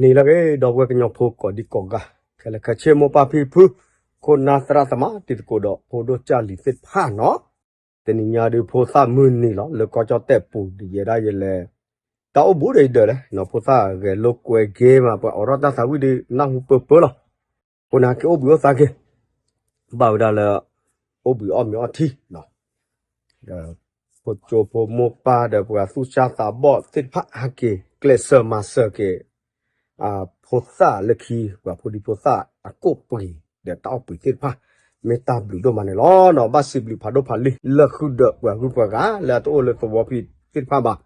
နံၤလၢအဂ့ၤ ဒီပုၢ်ဝဲၢ်ကညီဖိကိးဒံကိးဂၤ, ခဲလၢာ်ခဲဆ့မိၢ်ပၢ်ဖံဖု, ခိၣ်နၢ်သရၣ်သမါ တံၤသကိးဒီးဖိဒိၣ်ကၢ်လံၤသ့ၣ်တဖၣ်နီၤ, တနံၤညါဒုးဖိသၣ်မုၢ်နံၤလီၤ လၢကီၢ်ကၠီၣ်တဲၣ်ပူၤ ဒ်ယဲဒၣ်ယလဲၤ တၢ်အိၣ်ဘူးဒီးယဒၢးလဲၣ်နီၤ, ဖိသၣ်ဂဲၤလိာ်ကွဲက့ၤမး ပှၤအိးထီၣ်တၢ်သးဝံၣ်ဒုး နၢ်ဟူပၢပၢလီၤ, အဃိန့ၣ်က့ၤအိၣ်ဘှံးအိၣ်သါက့ၤ ဘၣ်ဝဲဒၣ်လၢ အိၣ်ဘှံးအီၣ်မ့ၤအီထံ, ဒီးဖိကၠိဖိမိၢ်ပၢ်ဒီးပှၤသူၣ်စၢ်သးဘီၣ်သ့ၣ်တဖၣ် ဟဲက့ၤကျဲးစၢးမၤစၢၤက့ၤ ဖိသၣ်လၢခံ ပှၤဖိဒံဖိသၣ်အကိၣ်ပှ့ၤ ဒီးတၢ်အီၣ်ပှ့ၤသ့ၣ်တဖၣ် မ့ၢ်တၢ်ဘျုးဒိၣ်မးန့ၣ်လီၤ. ဘၣ်စံးဘျုးဖးဒိၣ်ဖးလံာ် လၢဃုာ်ဒီးပှၤဂုၤပှၤဂၤလၢအတအိၣ်လၢသဝီဖဲသ့ၣ်တဖၣ်ဘၣ်,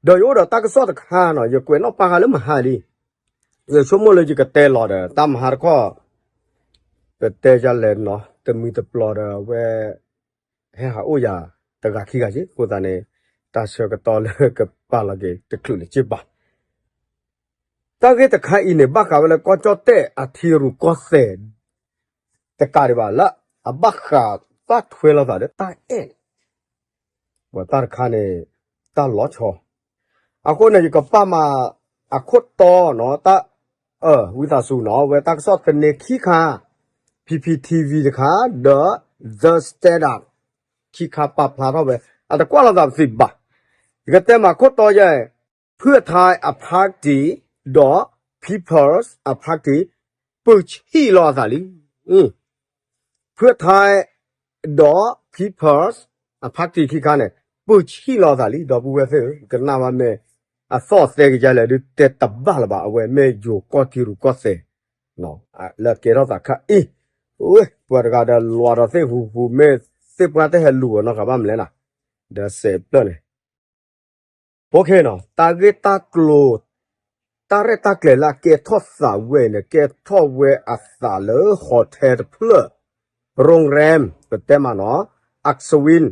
ဒီးယအိၣ်ဒီးတၢ်ကစီၣ်တခါနီၤ, ယကွဲးနီၣ်ပာ်ဃာ်လၢမဟါလံ ယဆိကမိၣ်လၢယကတဲလီၤဒီး တၢ်မဟါတခီၣ် ပတဲယလဲၣ်နီၤ, တမံၤတပျီၤဒီးအဝဲ ဟဲဟးအိၣ်ယၤတဂၤခံဂၤက့ၤ, အဃိသတးန့ၣ် တၢ်ဆၢကတီၢ်လၢကပာ်လီၤက့ၤတချုးလၢၤက့ၤဘၣ်. တၢ်ဂ့ၢ်တခါအံၤန့ၣ် ဘၣ်ဃးဝဲလၢကီၢ်ကၠီၣ်တဲၣ်အထံရူၢ်ကီၢ်သဲး တကးဒံးဘၣ်လၢ အဘၣ်ဃးဘၣ်ထွဲလိာ်သးဒီးတၢ်အဲၣ် ပှၤတၢ်တခါန့ၣ် တၢ်လီၤဆီ, အဃိန့ၣ် ယကပာ်မး အခိၣ်တီနီၤ, တၢ် အၢ ဝံသးစူၤနီၤ, အဝဲတၢ်ကစီၣ်သန့ခံခါ PPTV တခါ ဒီး The Standard ခံခါပာ်ဖျါထီၣ်ဝဲ, အတကွၢ်လိာ်သးပသံးဘၣ်, ယကတဲမးခိၣ်တီယဲၢ်, ဖုၣ်ထါအ party ဒီး People's အ party ပုၢ်ဆံၣ်လီၤအသးလံ. ဖုၣ်ထါဒီး People's အ party ခံခါန့ၣ် ပုၢ်ဆံၣ်လီၤအသးလံ. ဒီပုၢ်ဝဲၢ်သ့ၣ်ဧၢ, ကနၣ်ဘၣ်မ့ၢ်အသီၣ်သဲကယါလဲၣ်ဒုး တဲတဘၣ်လၢၤဘၣ်, အဝဲမ့ၢ်ယိၤကီၢ်ထံရူၢ်ကီၢ်သဲး လၢကဲထီၣ်သးခါအံၤ, ဝဲပှၤတဂၤဒီးလွးဒီးသ့ၣ်ဟူဟူ မ့ၢ်သ့ၣ်ပှၢ်တဟဲလူၤအီၤနီတဂၤဘၣ်မနုၤလဲၣ်, ဒီးစဲးပျၢၢ်န့ၣ် ဖိခဲနီၤ, တၢ်ဂ့ၢ်တၢ်ကျိၤ တၢ်ရဲၣ်တၢ်ကျဲၤလၢအကဲထီၣ်သးဝဲန့ၣ် ကဲထီၣ်ဝဲအသးလၢ hotel တဖျၢၣ် โรงแรม ပတဲမးနီၤ Akswin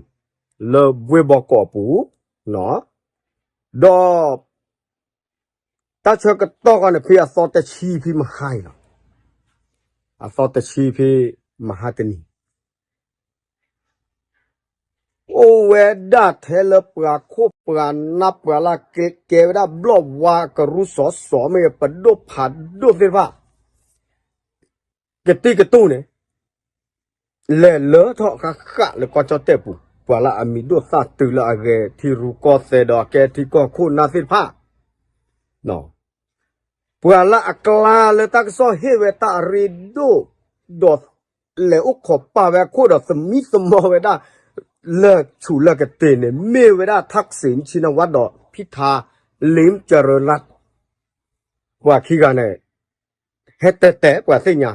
လၢဘှ့ၣ်ဘီကီးအပူၤ, ဒီး တၢ်ဆၢကတီၢ်ဃီန့ၣ် ဖဲအသီတဆံဖဲမဟါအံၤလီၤ. အသီတဆံဖဲမဟါတနံၤ အိၣ်ဝဲဒၣ်ထဲလၢပှၤခိၣ်ပှၤနၢ်ပှၤလၢကဲဝဲဒၣ်ဘျီၣ်ဝါကရူၢ်စီၤစီၤမ့ၢ်ဂ့ၤ ပဒိၣ်ဖးဒိၣ်သ့ၣ်တဖၣ် ကတံၢ်ကတူၢ်န့ၣ် လဲၤလၢထီၣ်ဃၣ်ဃၣ်လၢကီၢ်ကၠီၣ်တဲၣ်ပူၤ ပှၤလၢအမံၤဒိၣ်သၣ်တုၤလၢအဂဲၤထံရူၢ်ကီၢ်သဲးဒီးအကဲထံကီၢ်ခိၣ်နၢ်သ့ၣ်တဖၣ် ပှၤလၢအကျါလၢတၢ်ကစီၣ်ဟ့ၣ်ဝဲတၢ်အရ့ဒိၣ် ဒီးလဲၤအိၣ်ခိးပာ်ဝဲအခိၣ်ဒီးသမံသမိးဝဲဒၣ် လၢာ်ဆူၣ်လၢာ်ကတ့ၢ်န့ၣ် မ့ၢ်ဝဲဒၣ် Thaksin Shinawatra ဒီး Pita Limjaroenrat ပှၤခံဂၤန့ၣ် ဟဲတဲတဲပှၤသ့ၣ်ညါ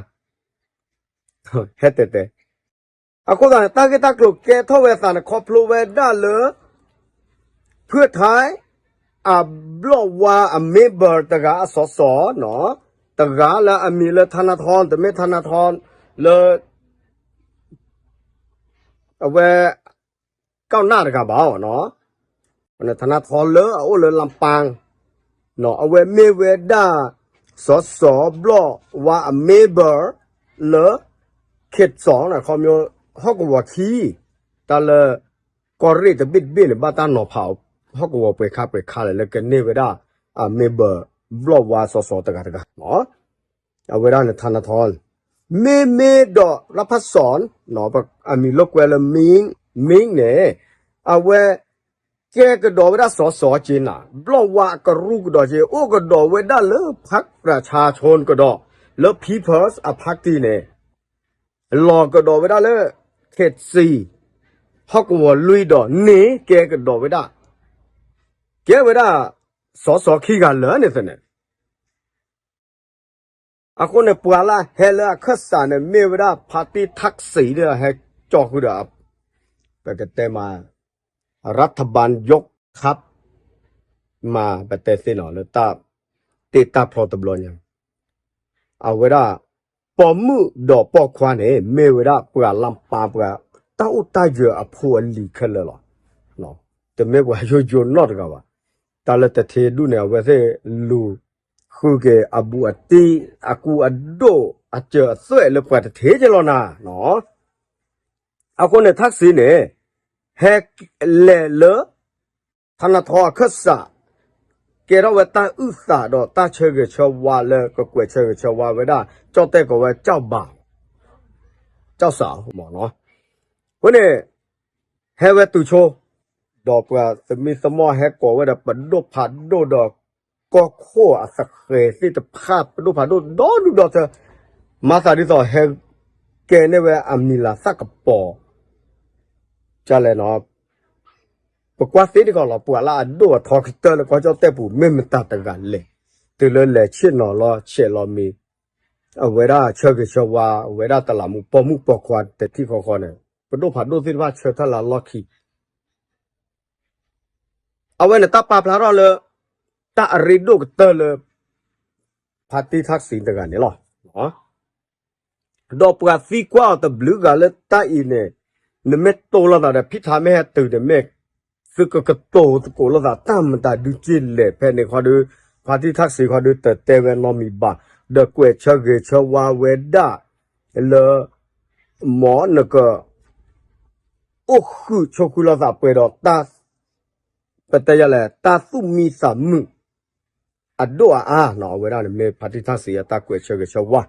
ဟဲတဲတဲ အဃိသတးန့ၣ် တၢ်ဂ့ၢ်တၢ်ကျိၤကဲထီၣ်ဝဲအသးန့ၣ် ခီဖျိဝဲဒၣ်လၢ ဖုၣ်ထါ အဘျီၣ်ဝါအ member တဂၤအစီစီ တဂၤလၢအမံၤလၢ ထနထီ တမ့ၢ်ထနထီ လၢ အဝဲ ကီၢ်နၢ်တဂၤဘၣ်နီၤ, ထနထီလၢအအိၣ်လၢလပၢ်, အဝဲမ့ၢ်ဝဲဒၣ် စီၤစီၤဘျီၣ်ဝါအ member လၢ ခ့ၣ်စီၤ ခီဖျိ ဟီၣ်ကဝီၤခံ, တၢ်လၢ ကီၢ်ရ့ၣ်တဘ့ၣ်တဘ့ၣ်န့ၣ် ဘၣ်တၢ်နီၤဖးအီၤ ဟီၣ်ကဝီၤပှဲၤခါပှဲၤခါလဲၣ် လၢကန့ၢ်ဝဲဒၣ် အ member ဘျီၣ်ဝါစီၤစီၤတဂၤတဂၤ အဝဲဒၣ်န့ၣ် ထနထီ မ့မ့ၢ်ဒီး ရဖၣ်စီၣ် အမံၤလိာ်ကွဲလၢ မ့ၣ် မ့ၣ်န့ၣ် အဝဲ ကဲကဒီးဝဲဒၣ်စီၤစီၤက့နၤ ဘျီၣ်ဝါအကရူၢ်ကဒီးက့ အိၣ်ကဒီးဝဲဒၣ်လၢ พรรคประชาชน ကဒီး လၢ People's အ party န့ၣ် လီၤကဒီးဝဲဒၣ်လၢ ခ့ၣ်စံ ဟီၣ်ကဝီၤလွံၢ်ဒီးန့ၣ် ကဲကဒီးဝဲဒၣ် ကဲဝဲဒၣ် စီၤစီၤခံဂၤလၢာ်န့ၣ်သန့ၣ် အဃိန့ၣ် ပှၤလၢအဟဲလၢအခၢၣ်စးန့ၣ် မ့ၢ်ဝဲဒၣ် ဖါတံၢ်ထၣ်စံး ဒီးဟဲကၠီဃုာ်ဒီး ပကတဲမး ရထဘၢၣ်ယိးခး မး ပတဲသ့ၣ်နီၤ လၢတၢ်တ့တၢ်ဖျီတဘျီညါ အဝဲဒၣ် ပိာ်မုၣ်ဒီးပိာ်ခွါန့ၣ် မ့ၢ်ဝဲဒၣ်ပှၤလၢပၢ်ပှၤ တၢ်အိၣ်တၢ်ယၢၤအဖိအလံၤခဲလၢာ်လီၤ. တမ့ၢ်ပှၤယိယိနီတဂၤဘၣ်. တၢ်လၢတထ့ဒူၣ်န့ၣ် အဝဲသ့ၣ်လူၤဃုက့ၤအဘူးအတံၢ် အကူအဒိၣ် အစၢၤအသွဲၣ်လၢပှၤတထ့က့လီၤနၤ. အဃိန့ၣ် ထၣ်စံန့ၣ် ဟဲလဲၤလၢ ထနထီအခၢၣ်စး ကဲထီၣ်ဝဲတၢ်အုၣ်သးဒီးတၢ်ဆၢဂ့ၤဆၢဝါလၢကကွဲးဆၢဂ့ၤဆၢဝါဝဲဒၣ် ကၠီၣ်တဲၣ်ကိးဝဲကၠီၣ်ဘၣ် ကၠီၣ်စးမ့ၢ်နီၤ. အဃိန့ၣ် ဟဲဝဲတုၤဆိ ဒီးပှၤသမံသမိၣ်ဟဲကိးဝဲဒီးပဒိၣ်ဖးဒိၣ်ဒီး ကီၢ်ခိၣ်အသဃဲၤသ့ၣ်တဖၣ် ပဒိၣ်ဖးဒိၣ်ဒီဒူၣ်ဒီထၢ မၤသးဒ်သိးဟဲကဲန့ၢ်ဝဲအမံၤလၤသၣ်ကပီၤ ကလဲၣ်နီၤ. ပကွၢ်သ့တကီၢ်လီၤ ပှၤလၢအဒိၣ်အထီကတၢၢ်လၢကီၢ်ကၠီၣ်တဲၣ်ပူၤ မ့ၢ်မတၤတဂၤလဲၣ်. တုၤလၢလဲၤဆ့ၣ်နီၤလီၤဆဲးလီၤမံၤ အဝဲဒၣ်ဆၢဂ့ၤဆၢဝါ အဝဲဒၣ်တလးမူးပိာ်မုၣ်ပိာ်ခွါတထံၣ်ဃီဃီန့ၣ် ပဒိၣ်ဖးဒိၣ်သ့ၣ်တဖၣ်ဆၢထၢၣ်လၢအလီၢ်ခံ အဝဲန့ၣ်တၢ်ပာ်ဖျါထီၣ်လၢ တၢ်အရ့ဒိၣ်ကတၢၢ်လၢ ဖါတံၢ်ထၣ်စံတဂၤန့ၣ်လီၤ. ဒီးပှၤသံကွၢ်အီၤတဘျုးဂၤလၢတၢ်အံၤန့ၣ် နမ့ၢ်တိလိာ်သးဒီး ဖံထါမ့ၢ်ဟဲတုၤန့ၣ်မ့ၢ် သုကကတိၤသကိးလိာ်သး တၢ်မတၤဒုးက့လဲၣ်ဖဲန့ၣ်ခီဒုး ဖါတံၢ်ထၣ်စံခီဒုး တတဲဝဲနီတမံၤဘၣ် ဒီးကွဲးဆၢဂ့ၤဆၢဝါဝဲဒၣ်လၢ မ်နက အိၣ်ဃုာ်ဆိးဃုာ်လိာ်သးပှဲၤဒီးတၢ် ပတဲယၤလဲၣ် တၢ်သူၣ်မံသးမုာ် အဒိၣ်အအါနီၤ အဝဲဒၣ်န့ၣ်မ့ၢ်ဖါတံၢ်ထၣ်စံအတၢ်ကွဲးဆၢဂ့ၤဆၢဝါ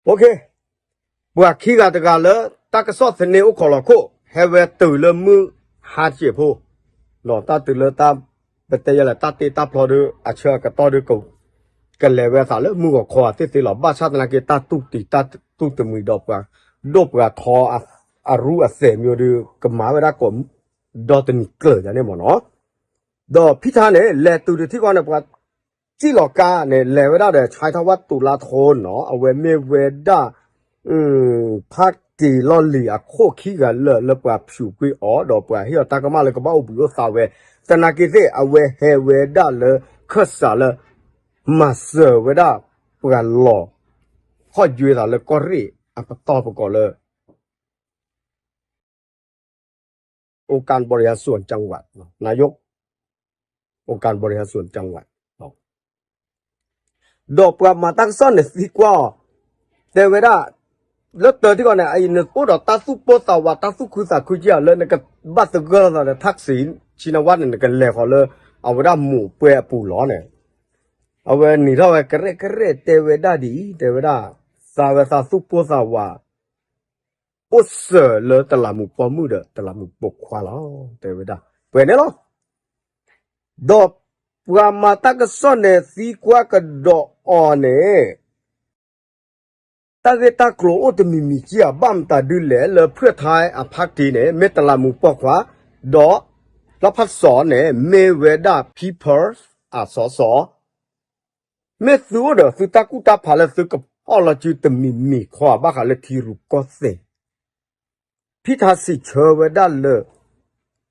ပှၤခံဂၤတဂၤလၢ တၢ်ကစီၣ်သန့အိၣ်ခိးလီၤခိၣ် ဟဲဝဲတုၤလၢမုၢ်ဟါတစဲးဖိ ဒီးတၢ်တုၤလၢတၢ် ပတဲယၤလဲၣ် တၢ်တ့တၢ်ဖျီဒုး အဆၢအကတီၢ်ဒုး ကလဲၤဝဲအသးလၢမုၢ်ဂီၤခီသ့ၣ်သ့လီၤ. ဘၣ်ဆၣ်သနာ်က့ တၢ်တူၢ်တံၤတၢ်တူၢ်တမှံၤဒီးပှၤဒိၣ်ပှၤထီ အရူအသဲးမံၤဒုး ကမၤဝဲဒၣ်ကိး ဒီတနံၤကျၢၤယၤန့ၣ်မ့ၢ်နီၤ. ဒီးဖံထါန့ၣ် လဲၤတုၤတထံၣ်ဃီန့ၣ် ပှၤစံၣ်လီၤကါန့ၣ် လဲၤဝဲဒၣ်ဒီး ဆါထီၣ်ဝဲတူးလါထိနီၤ အဝဲမ့ၢ်ဝဲဒၣ် ဖးက့ၤလီၢ်လံၤအခိၣ်ခံဂၤလၢာ်လၢပှၤဖၠူးကွံာ်အီၤ ဒီးပှၤဟ့ၣ်အီၤတၢ်ကမၣ်လၢကဘၣ်အိၣ်ဘှံးအိၣ်သါဝဲ သနာ်က့သ့ၣ် အဝဲဟဲဝဲဒၣ်လၢခၢၣ်စးလၢ မၤစၢၤဝဲဒၣ်ပှၤလီၤ ခီၣ်ယွဲသးလၢကီၢ်ရ့ၣ်အပတီၢ်ပကီၢ်လၢ องค์การบริหารส่วนจังหวัด นายกองค์การบริหารส่วนจังหวัด ဒီးပှၤမၤတၢ်ကစီၣ်န့ၣ်သံကွၢ်အီၤ တဲဝဲဒၣ် လၢတၢ်ထံၣ်ဃီန့ၣ် အအံၤနအိၣ်ဒီးတၢ်သူၣ်ပိၢ်သးဝး တၢ်သူၣ်ခုသးခုက့ဧါ လၢနကဘၣ်သဂၢၢ်လိာ်သးဒီး ထၣ်စံ ဆံနဝါန့ၣ် နကလဲၤဃီၤလၢ အဝဲဒၣ်မိၢ်ပှဲၤအပူၤလီၤန့ၣ် အဝဲနံၤထီၣ်ဝဲကရဲၣ်ကရဲၣ်တဲဝဲဒၣ်ဒ်အံၤ တဲဝဲဒၣ် သးဝဲသးသူၣ်ပိၢ်သးဝး အိၣ်စၢၤလၢတလးမူးပိာ်မုၣ်ဒီးတလးမူးပိာ်ခွါလီၤ တဲဝဲဒၣ် ပှဲၤန့ၣ်လီၤ. ဒီးပှၤမၤတၢ်ကစီၣ်န့ၣ်သံကွၢ်ကဒီးအီၤန့ၣ် တၢ်ဂ့ၢ်တၢ်ကျိၤအိၣ်တမံၤမံၤက့ဧါ ဘၣ်မတၤဒုလဲၣ် လၢဖုၣ်ထါအဖါတံၢ်န့ၣ် မ့ၢ်တလးမူးပိာ်ခွါ ဒီး လီၣ်ဖးစီၤန့ၣ် မ့ၢ်ဝဲဒၣ် people အစီစီ မ့ၢ်သုအိၣ်ဒီးသုတၢ်ကူၣ်တၢ်ဖးလၢသုကဖီၣ်လီၤစုတမံၤမံၤခီ ဘၣ်ဃးလၢထံရူၢ်ကီၢ်သဲး ဖံထါစံးဆၢဝဲဒၣ်လၢ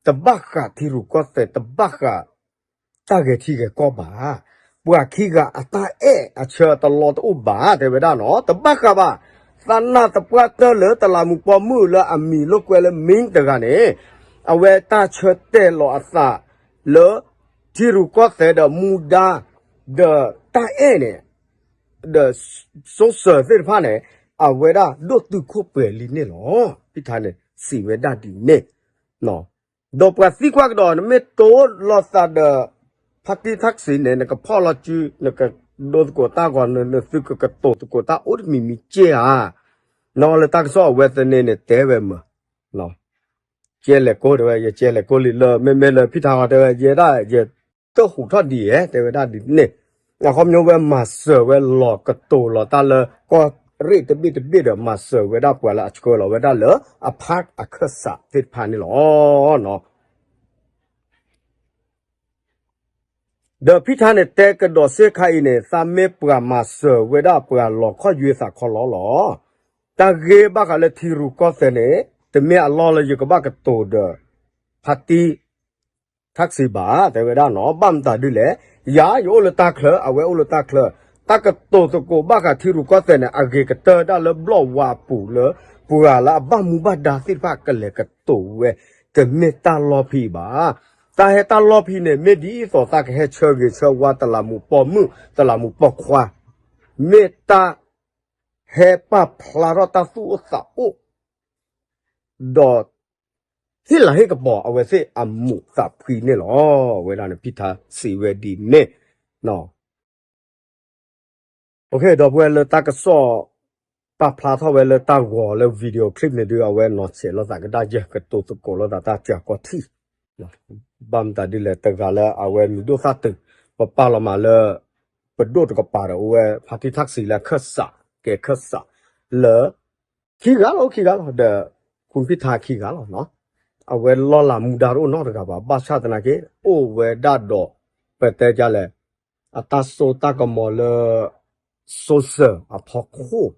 တဘၣ်ဃးထံရူၢ်ကီၢ်သဲး တဘၣ်ဃးတၢ်ဂဲၤထံဂဲၤကီၢ်ဘၣ်. ပှၤခံဂၤအတၢ်အဲၣ်အဆၢတလီတအိၣ်ဘၣ် တဲဝဲဒၣ်နီၤ တဘၣ်ဃးဘၣ်. သးနၢ်သပှၢ်တၢၢ်လၢတလးမူးပိာ်မုၣ်လၢအမံၤလိာ်ကွဲလၢ မင်း တဂၤန့ၣ် အဝဲတၢ်ဆၢတဲာ်လီၤအသးလၢ ထံရူၢ်ကီၢ်သဲးဒီးမူဒါ ဒီးတၢ်အဲၣ်န့ၣ် ဒီး စိစၢၤသ့ၣ်တဖၣ်န့ၣ် အဝဲဒၣ်ဒိၣ်တုာ်ခိၣ်ပှဲၤလံန့ၣ်လီၤ. ဖံထါန့ၣ် စံးဝဲဒၣ်ဒ်န့ၣ် ဒီးပှၤသံကွၢ်ကဒီး နမ့ၢ်တိလိာ်သးဒီး ဖါတံၢ်ထၣ်စံန့ၣ် နကဖီၣ်လီၤစု နကဒိသကိးတၢ်ဂီၤ နသုကကတိၤသကိးတၢ်အိၣ်တမံၤမံၤက့ဧါ. နီၢ်လၢတၢ်ကစီၣ်အဝဲသန့န့ၣ် တဲဝဲမ့ၢ် ကဲလဲၤကိးတဲဝဲ ယကဲလဲၤကိးလံလၢ မ့မ့ၢ်လၢဖံထါဃီတဲဝဲ ယဲဒၣ် ယတဟူးထီၣ်ဒံးဧဲ တဲဝဲဒၣ်ဒ်န့ၣ် အခီပညီဝဲမၤစၢၤဝဲလီၤကတိၤလီၤတၢ်လၢ ကီၢ်ရ့ၣ်တဘ့ၣ်တဘ့ၣ်ဒီး မၤစၢၤဝဲဒၣ်ပှၤလၢအဆှၢလီၤဝဲဒၣ်လၢအဖါအခၢၣ်စးသ့ၣ်တဖၣ်န့ၣ်လီၤ. ဒီးဖံထါန့ၣ်တဲကဒီးစ့ၢ်ခါအံၤန့ၣ် သးမ့ၢ်ပှၤမၤစၢၤဝဲဒၣ်ပှၤလီၤခီၣ်ယွဲသးခီလီလီၤ. တၢ်ဂ့ၢ်ဘၣ်ဃးလၢထံရူၢ်ကီၢ်သဲးန့ၣ် တမ့ၢ်အလီၢ်လၢယကဘၣ်ကတိၤဒီး ဖါတံၢ် ထၣ်စံဘၣ် တဲဝဲဒၣ်နီၤ ဘၣ်မတၤဒ်လဲၣ် ယၤယအိၣ်လၢတၢ်ချၢ အဝဲအိၣ်လၢတၢ်ချၢ တၢ်ကတိၤသကိးဘၣ်ဃးထံရူၢ်ကီၢ်သဲးန့ၣ် အဂ့ၤကတၢၢ်ဒၣ်လၢဘျီၣ်ဝါအပူၤလၢ ပှၤလၢအဘၣ်မူဘၣ်ဒါသ့ၣ်တဖၣ်ကလဲၤကတိၤဝဲ တမ့ၢ်တၢ်လီၢ်ဖံဘၣ်. တၢ်ဟဲတၢ်လီၢ်ဖံန့ၣ် မ့ၢ်ဒ်သိးသးကဟဲဆၢဂ့ၤဆၢဝါတလးမူးပိာ်မုၣ် တလးမူးပိာ်ခွါ မ့ၢ်တၢ်ဟဲပာ်ဖျါထီၣ်တၢ်သူၣ်အိၣ်သးအိၣ် ဒီး ဟ့ၣ်လၤဟ့ၣ်ကပီၤအဝဲသ့ၣ်အမိၢ်သးဖှံန့ၣ်လီၤ. အဝဲဒၣ်န့ၣ် ဖံထါစံးဝဲဒ်န့ၣ် ဒီပုၢ်ဝဲၢ်လၢတၢ်ကစီၣ် ပာ်ဖျါထီၣ်ဝဲလၢတၢ်ဂီၤလၢ video clip န့ၣ်ဒုး အဝဲနီၤဆဲးလိာ်သးကဒါယဲၢ် ကတိၤသကိးလိာ်သးတၢ်စှၤကီထံၣ် ဘၣ်မတၤဒ်လဲၣ် တဂၤလၢအဝဲမံၤဒိၣ်သၣ်တုာ် ပပာ်လီၤမးလၢ ပဒိၣ်တကပၤဒီး အိၣ်ဝဲဖါတံၢ်ထၣ်ကစံးလၢအခၢၣ်စး ကဲခၢၣ်စး လၢ ခံဂၤလီၤ ခံဂၤလီၤ ဒီး ခူၣ်ဖံထါခံဂၤလီၤနီၤ. အဝဲလီၢ်လၤမူဒါတအိၣ်နီတဂၤဘၣ် ဘၣ်ဆၣ်သနာ်က့ အိၣ်ဝဲဒၣ်ဒီး ပတဲဒ်လဲၣ် အတၢ်စိတၢ်ကမီၤလၢ social အဖီခိၣ်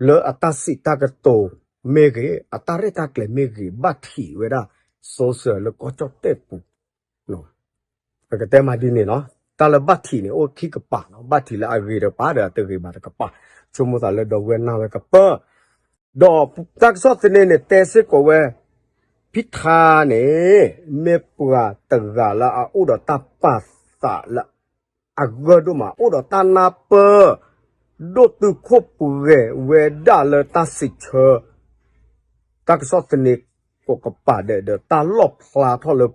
လၢအတၢ်စံးတၢ်ကတိၤမ့ၢ်ဂ့ၤ အတၢ်ရဲၣ်တၢ်ကျဲၤမ့ၢ်ဂ့ၤ ဘၣ်ထံးဝဲဒၣ် social လၢကီၢ်ကၠီၣ်တဲၣ်ပူၤ ပကတဲမးဒ်န့ၣ်နီၤ တၢ်လၢဘၣ်ထံးန့ၣ် အိၣ်ခံကပၤနီၤ ဘၣ်ထံးလၢအဂ့ၤတကပၤဒီးအတဂ့ၤဘၣ်တကပၤ ဆိကမိၣ်သးလၢဒီပုၢ်ဝဲၢ်နၢ်ဝဲကပၢၢ် ဒီးတၢ်ကစီၣ်သန့န့ၣ် တဲစ့ၢ်ကီးဝဲ ဖံထါန့ၣ် မ့ၢ်ပှၤတဂၤလၢအအိၣ်ဒီးတၢ်ပာ်သးလၢ အဂၢၢ်ဒိၣ်မး အိၣ်ဒီးတၢ်နၢ်ပၢၢ် ဒိၣ်တုာ်ခိၣ်ပှဲၤဝဲဒၣ်လၢတၢ်စံးဆၢ တၢ်ကစီၣ်သန့ကိးကပၤဒဲးဒီး တၢ်လီၣ်ဖျါထီၣ်လၢ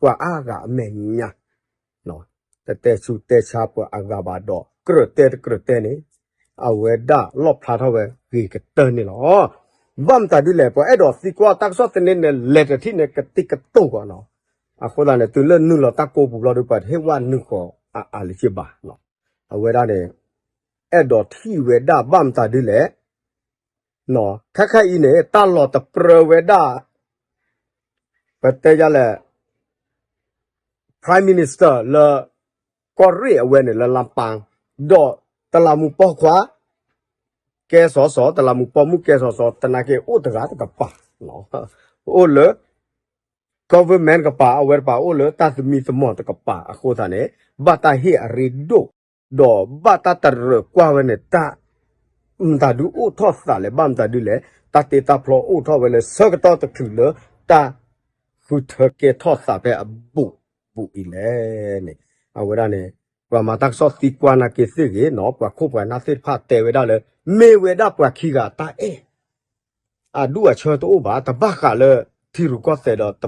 ပှၤအါဂၤအမဲာ်ညါ တတဲဆူးတဲဆါပှၤအါဂၤဘၣ်ဒီး ကြၢးတဲတကြၢးတဲန့ၣ် အဝဲဒၣ်လီၣ်ဖျါထီၣ်ဝဲဂ့ၤကတၢၢ်န့ၣ်လီၤ. ဘၣ်မတၤဒ်လဲၣ် ပှၤအဲၣ်ဒိးသံကွၢ်တၢ်ကစီၣ်သန့န့ၣ် လဲၤတထံၣ်န့ၣ် ကတံၤကတိၤဂီၢ်နီၤ အဃိသတးန့ၣ် တုၤလၢနုာ်လီၤတၢ်ကိးပူၤဘျီဒီး ပှၤတဟ့ၣ်ဝဲနုာ်ဃီၤအအးလၢၤဘၣ် အဝဲဒၣ်န့ၣ် အဲၣ်ဒိးထံၣ်ဝဲဒၣ်ဘၣ်မတၤဒ်လဲၣ် ခဲခါအံၤန့ၣ် တၢ်လီၤတပြၢဝဲဒၣ် ပတဲယၤလဲၣ် Prime Minister လၢ ကီၢ်ရ့ၣ်အဝဲန့ၣ်လၢလါပၢ် ဒီးတလးမူးပိာ်ခွါ ကဲစီၤစီၤ တလးမူးပိာ်မုၣ်ကဲစီၤစီၤ သနာ်က့အိၣ်တဂၤတကပၤ အိၣ်လၢ government တကပၤ အဝဲတပၤအိၣ်လၢတၢ်သမံသမိးတကပၤအဃိသတးန့ၣ် ဘၣ်တၢ်ဟ့ၣ်အရ့ဒိၣ် ဒီးဘၣ်တၢ်တရၢၣ်ကွၢ်ဝဲန့ၣ် တၢ် မတၤဒုအိၣ်ထီၣ်သးလဲၣ် ဘၣ်မတၤဒုလဲၣ် တၢ်တ့တၢ်ဖျီအိၣ်ထီၣ်ဝဲလၢဆၢကတီၢ်တချုးလၢ တၢ်ဃုထၢကဲထီၣ်သးဖဲအဘူးဘူးအံၤလဲၣ်န့ၣ် အဝဲဒၣ်န့ၣ် ပှၤမၤတၢ်ကစီၣ်သံကွၢ်နာ်က့သ့ၣ်ဂ့ၤနီၤ ပှၤခိၣ်ပှၤနၢ်သ့ၣ်တဖၣ်တဲဝဲဒၣ်လၢ မ့ၢ်ဝဲဒၣ်ပှၤခံဂၤတၢ်အဲၣ် အဒူၣ်အဆၢတအိၣ်ဘၣ် တဘၣ်ဃးလၢ ထံရူၢ်ကီၢ်သဲးဒီး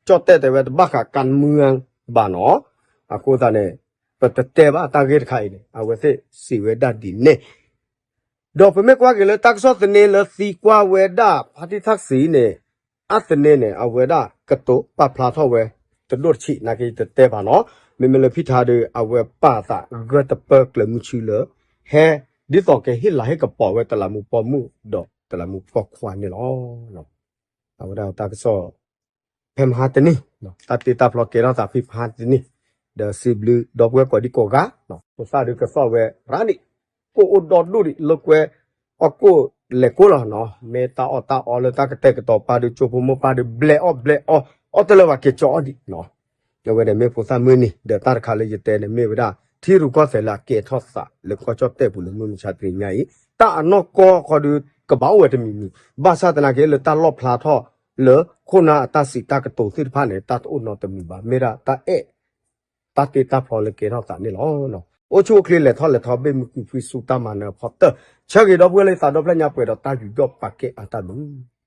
ကၠီၣ်တဲၣ်တဲဝဲတဘၣ်ဃး การเมือง ဘၣ်နီၤ အဃိသတးန့ၣ် ပတတဲဘၣ်တၢ်ဂ့ၢ်တခါအံၤန့ၣ် အဝဲသ့ၣ်စံးဝဲဒၣ်ဒ်န့ၣ် ဒီးပမ့ၢ်ကွၢ်က့ၤလၢတၢ်ကစီၣ်သန့လၢသံကွၢ်ဝဲဒၣ် ဖါတံၢ်ထၣ်ကစံးန့ၣ် အသန့န့ၣ် အဝဲဒၣ်ကတိၤပာ်ဖျါထီၣ်ဝဲ တဒိၣ်တဆံး နာ်က့တတဲဘၣ်နီၤ မ့မ့ၢ်လၢဖံထါဒီး အဝဲပာ်သးဂၢၢ်တပၢၢ်ကျၢၤမုဆူလၢ ဟဲ ဒ်သိးကဟ့ၣ်လၤဟ့ၣ်ကပီၤဝဲတလးမူးပိာ်မုၣ်ဒီးတလးမူးပိာ်ခွါန့ၣ်လီၤ. အဝဲဒၣ်တၢ်ကစီၣ် ဖဲမဟါတနံၤ တၢ်တ့တၢ်ဖျီကဲထီၣ်သးဖဲမဟါတနံၤ ဒီးစံးဘျုးဒီပုၢ်ဝဲၢ်ကိးဒံကိးဂၤ ဖိသၣ်ဒုးကသီၣ်ဝဲရၣ်ဒံး ကိၣ်အိၣ်ဒီဒူၣ်ဒံးလၢကွဲ အီၣ်ကိၣ်လဲၤကိၣ်လီၤနီၤ မ့ၢ်တၢ်အီၣ်တၢ်အီလၢတၢ်ကတဲာ်ကတီၤပၢ်ဒုး ကၠိဖိမိၢ်ပၢ်ဒုး ဘျဲးအီၣ်ဘျဲးအီ အီၣ်တလၢာ်ဘၣ်က့ၤကၠီအီၣ်ဒံးနီၤ အဝဲန့ၣ်မ့ၢ်ဖိသၣ်မုၢ်နံၤ ဒီးတၢ်တခါလၢယတဲန့ၣ်မ့ၢ်ဝဲဒၣ် ထံရူၢ်ကီၢ်သဲးလၢအကဲထီၣ်သးလၢကီၢ်ကၠီၣ်တဲၣ်ပူၤလၢမုၢ်မဆါတနံၤညါအံၤ တၢ်အနီၢ်ကီၢ်ခီဒုးကဘၣ်အိၣ်ဝဲတမံၤမံၤ ဘၣ်ဆၣ်သနာ်က့လၢတၢ်လီၣ်ဖျါထီၣ်လၢ ခိၣ်နၢ်အတၢ်စံးတၢ်ကတိၤသ့ၣ်တဖၣ်န့ၣ် တၢ်တအိၣ်နီတမံၤဘၣ် မ့ၢ်ဒၣ်တၢ်အဲၣ် တၢ်တ့တၢ်ဖျီလၢကဲထီၣ်သးန့ၣ်လီၤ. အိၣ်ဆူၣ်အိၣ်ချ့လဲၤထီၣ်လဲၤထီ ဘ့ၣ်မုၢ်ကွံာ်ဖှံဆူတၢ်မၤနၢၤအဖီတၢၢ် ဆၢဂ့ၤဒီပုၢ်ဝဲၢ်လၢသးဒီဖျၢၣ်ညါပှဲၤဒီးတၢ်ယူးယီၣ်ပာ်ကဲအါတၢ်ဘျုး